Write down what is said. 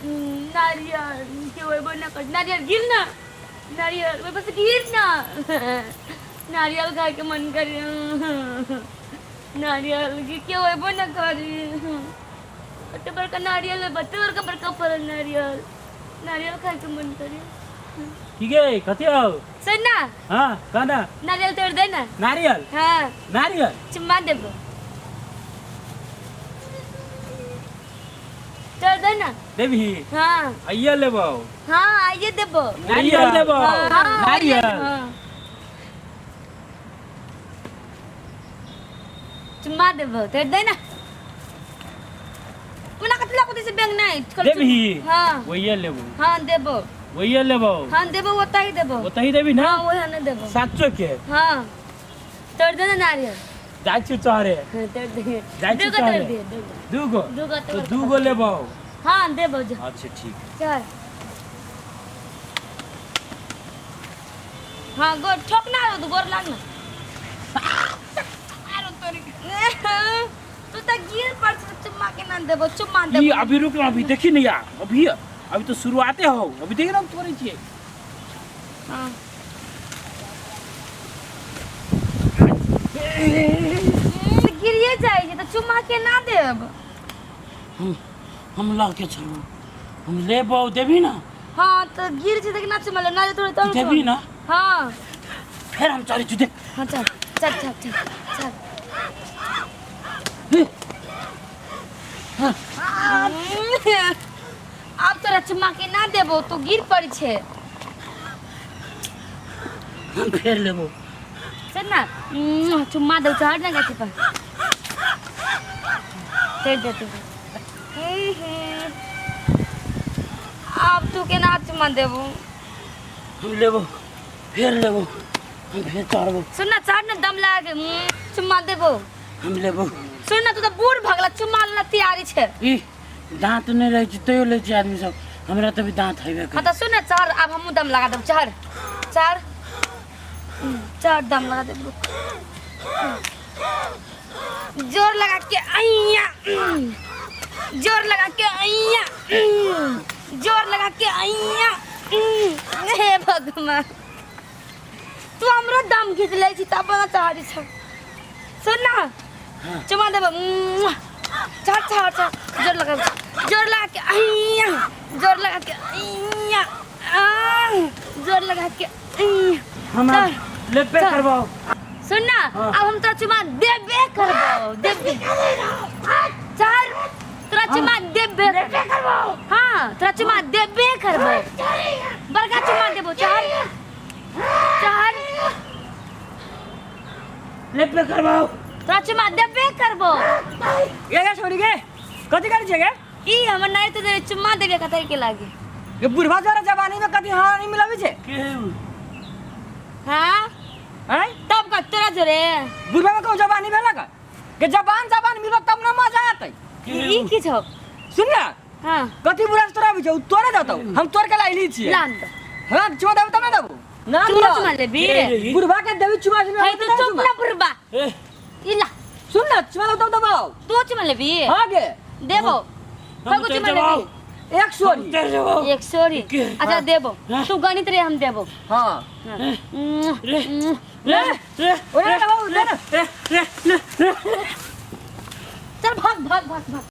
नारियल के ओइबो न कर, नारियल गिर ना, नारियल ओइ बस गिर ना। नारियल खाए के मन करे, नारियल के ओइबो न करी। कते बड़का नारियल है, बत्ते बड़का बड़का फल नारियल, नारियल खाए के मन करे। की गे कथी हो? सुन ना। हाँ कहना। नारियल तोड़ दे ना। नारियल? हाँ। नारियल? चुम्मा देबो, तोड़ दे ना। देबही? हाँ। आइए लेबो। हाँ आइए देबो। नारियल लेबो? हाँ। नारियल। हाँ। चुम्मा देबो, तोड़ दे ना। मना कतला को से बैंक नहीं। देबही? हाँ। वही लेबो। हाँ देबो। वही लेबो। हाँ देबो, ओता ही देबो। ओतही ही देबी ना? हाँ वही ना देबो। साचो के? हाँ तोड़ दे ना नारियल। जाइ छी चहरे। हाँ, तोड़ दे। जाइ छी दूगो तोड़ चहरे। दे, दूगो। दूगो? दूगो तो तोड़। दूगो लेबो। हाँ देबो जा। अच्छा ठीक। चल। हाँ गोर ठोकना रो, गोर लागना। तू तो गिर पर चुम्मा के ना देबो, चुम्मा ई देबो। अभी रुक ना, अभी देखी नहीं यार, अभी अभी तो शुरुआते हो, अभी देखी ना हम तोड़े छिए। हाँ। गिरिए जाइ छै तऽ चुम्मा के ना देब? हम लऽ के चलू, हम लेबो, देबी ना? हाँ तऽ गिर छै तऽ ना चुम्मा ले ना तोड़े तोड़। देबी ना? हाँ। फिर हम चले छी देख। हाँ चल चल चल चल चल। आब तोरा चुम्मा के ना देबो, तो गिर पड़ै छै। हम फेर लेबो। चल ना, चुम्मा दे, चढ़ ना गाछी पर। चढ़ दे तू। आब तू के ना चुम्मा देबो? हम लेबो, फेर लेबो, हम फेर चढ़बो। सुन ना, चढ़ ना, दम लगा के चुम्मा देबो। हम लेबो। सुन ना, तू तो बूढ़ भगला, चुम्मा ला तैयारी छै। ई दांत नहीं रहै छै तैयो लै छै आदमी सब, हमरा तऽ भी दांत हेबे हाँ करे। तो सुन ना, चढ़, आब हमहूँ दम लगा देब। चढ़ चढ़ चढ़, दम लगा देब, रुक। जोर लगा के अइया, जोर लगा के अइया, जोर लगा के अइया। हे भगवान, तू हमरो दम घीच लै छी तब ना चढ़ै छ। सुन ना, चुमा देब। चढ़ चढ़ चढ़, जोर लगा, जोर लगा के अइया, जोर लगा के अइया, जोर लगा के अइया। हमरा चल, लेबे चल। करबो। सुन ना। हाँ। अब हम तोरा चुमा देबे करबो, देबे। चल, तोरा चुमा देबे करबो। हाँ तोरा चुमा देबे करबो, बड़का चुमा देबो। चल चल। लेबे करबो। तोरा चुमा देबे करबो। गे गे छोरी गे, कथी करै छियै गे? ई हमर नाइ तो देबे, चुम्मा देबे कतई के लागे। गे बुढ़वा जोरा जवानी में कथी हाँ नहीं मिलाबै छै? के हौ? हाँ। आँय? तब का तोरा जोरे बुढ़वा में कहूँ जवानी भेलक गे? जवान जवान मिलत तब ना मजा आतै। के ई हौ? की छौ? सुन ना। हाँ। कथी बुढ़ा से तोरा आबै छै? उ तोरे देतौ, हम तोड़ के लाइली छियै। लान दे। हाँ चुमा देबौ तब ना देबौ ना। तू दियौ। चुमा लेबी? के रे ई? बुढ़वा के देबी चुमा? सुन है तो चुप ना बुढ़वा। ए ई ला। सुन ना, चुमा देबौ तब देबौ। तू चुमा लेबी? हाँ गे। देबो। हम कगो उतर चुमा जेबौ। लेबी? एक सोरी। उतर जेबौ। एक सोरी। के? अच्छा देबो। हाँ। तू गणित रे, हम देबो। हाँ। हाँ। रे रे रे। ओरे देबौ, दे ना। रे रे रे रे। चल भाग भाग भाग भाग।